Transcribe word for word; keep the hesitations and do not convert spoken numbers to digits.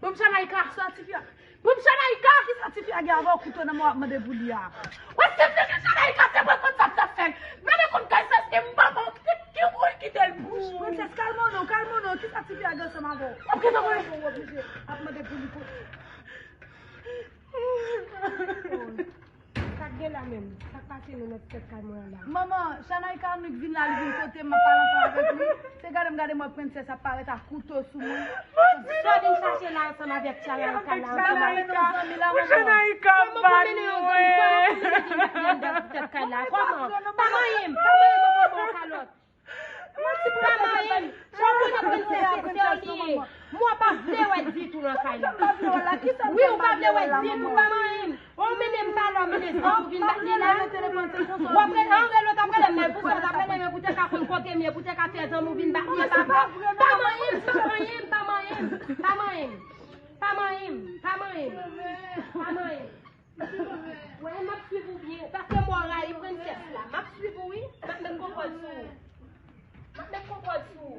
Bon, Janaïka, sa tifi a. Bon, Janaïka, ki sa tifi a gen avè w kouto nan men w ap mande pou li a? Wè, se vre, Janaïka, se mwen konn sa k t ap fè. Nan men konn kay sa, se manman w. Ki, ki moun kite l pou ou? Princess, kalme w non, kalme w non. Ki sa tifi a gen ansanm avè w? W ap gentan mwen. Ou oblije ap mande pou li pou. Sa k gen la menm? Sa k pase nou nan ti tèt kay mwen an la? Manman, Janaïka annik vin la, li vin kote m, m ap pale ansanm avèk li. Se gade m gade m wè Princess ap parèt ak kouto sou mwen. Sa w vin chache la ansanm avèk Janaïka la ansanm avèk. Kòman pou mennen yon zanmi la, manman? Kòman pou mennen yon zanmi? Kòman pou mennen yon zanmi nan ti tèt kay la? Kòman? Pa manyen m, pa manyen m, pa manyen m, pa manyen m kalòt. Pa manyen m. Ou konnen Princess se sè w li ye. Mwen pa vle wè ditou nan kay la. Wi, ou pa vle wè ditou, pa manyen m. Ou mennen m pa la, ou mennen zanmi w vin bat li la. W ap rele, an rele, w t ap rele m nan pou sa, w t ap rele m pou te ka konn kote m ye, pou te ka fè zanmi w vin bat li, papa. Pa manyen m, pa manyen m, pa manyen m, pa manyen m, pa manyen m, pa manyen m, pa manyen m. Wè, m ap swiv ou byen, paske mwen rayi Princess la. M ap swiv ou, wi. M ap met konpòt sou ou. M ap met konpòt sou ou.